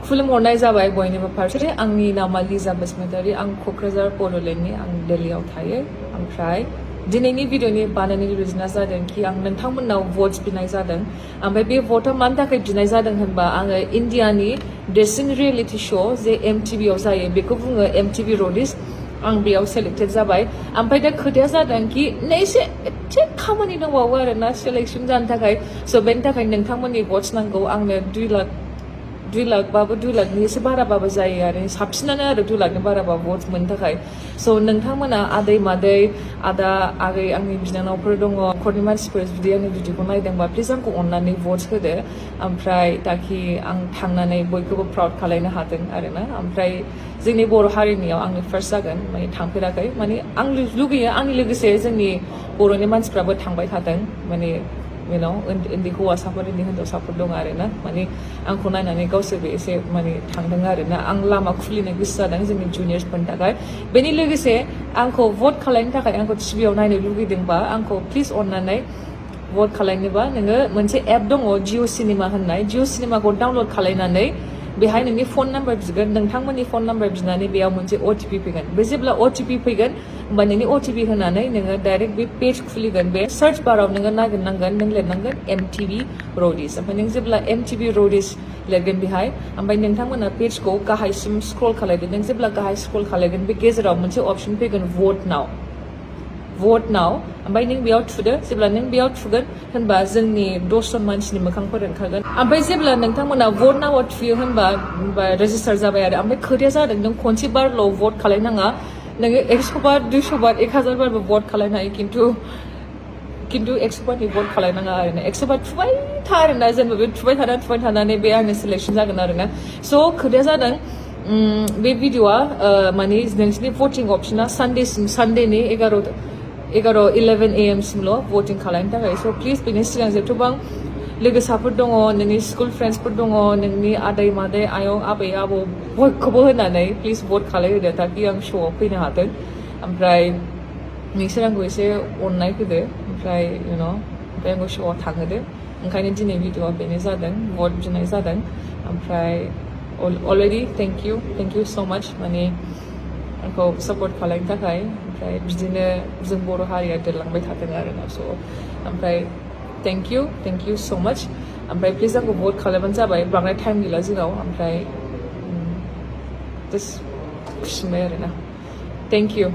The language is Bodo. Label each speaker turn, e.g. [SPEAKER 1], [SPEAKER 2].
[SPEAKER 1] खुलुमहरनाय जाबाय बयनिबो फारसे आंनि नामा लिजा बसुमतारी आं क'क्राझार बड'लेण्डनि आं दिल्लीयाव थायो ओमफ्राय दिनैनि भिडिअनि बानायनायनि रिजोना जादों कि आं नोंथांमोननाव भट्स बिनाय जादों ओमफ्राय बे भटआ मानि थाखाय बिनाय जादों होनबा आङो इन्डियानि देरसिन रियेलिटि श' जे MTV आव जायो बेखौ बुङो MTV Roadies आं बेयाव सेलेक्टेड जाबाय ओमफ्राय दा खोथाया जादों कि एसे खामानि दंबावो आरोना सेलेक्शन जानो थाखाय स' बेनि थाखाय नोंथांमोननि भट्स नांगौ आंनो 2 लाखबाबो 2 लाखनि एसे बाराबाबो जायो आरो साबसिनानो आरो 2 लाखनि बाराबा भट्स मोननो थाखाय स' नोंथांमोना आदै मादै आदा आगै आंनि बिनानावफोर दङ न'खरनि मानसिफोर जुदि आंनि भिडिअखौ नायदोंबा प्लिज आंखौ अननानै भट्स होदो ओमफ्राय ताकि आं थांनानै बयखौबो प्राउड खालायनो हाथों आरोना ओमफ्राय जोंनि बर' हारिनियाव आंनि फार्स्ट जागोन माने थांफेराखै माने आं लुगैयो आंनि लोगोसे जोंनि बर'नि मानसिफ्राबो थांबाय थादों माने उन्दै हौवासाफोर उन्दै हिन्जावसाफोर दं आरोना माने आंखौ नायनानै गावसोरबो एसे माने थांदों आरोना आं लामा खुलिनो गोसो जादों जोंनि जुनियर्सफोरनि थाखाय बेनि लोगोसे आंखौ भट खालायनो थाखाय आंखौ टिभियाव नायनो लुगैदोंबा आंखौ प्लिज अननानै भट खालायनोबा नोङो मोनसे एप दङ जिअ सिनेमा होननाय जिअ सिनेमाखौ डाउनलड खालायनानै बेहाय नोंनि फन नाम्बार बिगोन नोंथांमोननि फन नाम्बार बिनानै बेयाव मोनसे OTP फैगोन बे जेब्ला OTP फैगोन होमबा नोंनि OTP होनानै नोङो डाइरेक्ट बे पेज खुलिगोन बे सार्च बाराव नोङो नागिरनांगोन नों लिरनांगोन MTV Roadies ओमफ्राय नों जेब्ला MTV Roadies लिरगोन बेहाय ओमफ्राय नोंथांमोना पेजखौ गाहायसिम स्क्रल खालायगोन नों जेब्ला गाहाय स्क्रल खालायगोन बे गेजेराव मोनसे अपसन फैगोन भट नाउ ओमफ्राय नों बेयाव थुदो जेब्ला नों बेयाव थुगोन होनबा जोंनि 10 जन मानसिनि मोखांफोर ओंखारगोन ओमफ्राय जेब्ला नोंथांमोना भट नाउ थुयो होनबा रेजिस्टार जाबाय आरो ओमफ्राय खोथाया जादों नों खनसे बारल' भट खालायनाङा नोङो 100 बार 200 बार 1000 बारबो भट खालायनो हायो खिन्थु 100 बारनि भट खालायनाङा आरोना 100 बार थुबाय था आरोना जेनेबा बे थुबाय थानानै बे आंनि सिलेक्शन जागोन आरोना स' खोथाया जादों बे भिडिअआ माने नोंसिनि भटिं अपसना सानडेनि 11 AM सिमल' भटिं खालामनो थाखाय स' प्लिज बेनि सिगां जेथ'बां लोगोसाफोर दङ नोंनि स्कुल फ्रेन्ड्सफोर दङ नोंनि आदै मादै आयं आबै आबौ बयखौबो होनानै प्लिज भट खालायहोदो ताकि आं श'आव फैनो हाथों ओमफ्राय नोंसोर आंखौ एसे अननाय होदो ओमफ्राय आंखौ श'आव थांहोदो ओंखायनो दिनै भिडिअआ बेनो जादों भट बिनाय जादों ओमफ्राय अलरेडि थेंक इउ स' माच माने आंखौ सापर्ट खालामनो थाखाय ओमफ्राय बिदिनो जों बर' हारिया देरलांबाय थादों आरोना स' ओमफ्राय थेंक इउ स' माच ओमफ्राय प्लिज आंखौ भट खालामबानो जाबाय बांद्राय टाइम गैला जोंनाव ओमफ्राय जास्ट खुसि मोनबाय आरोना थेंक इउ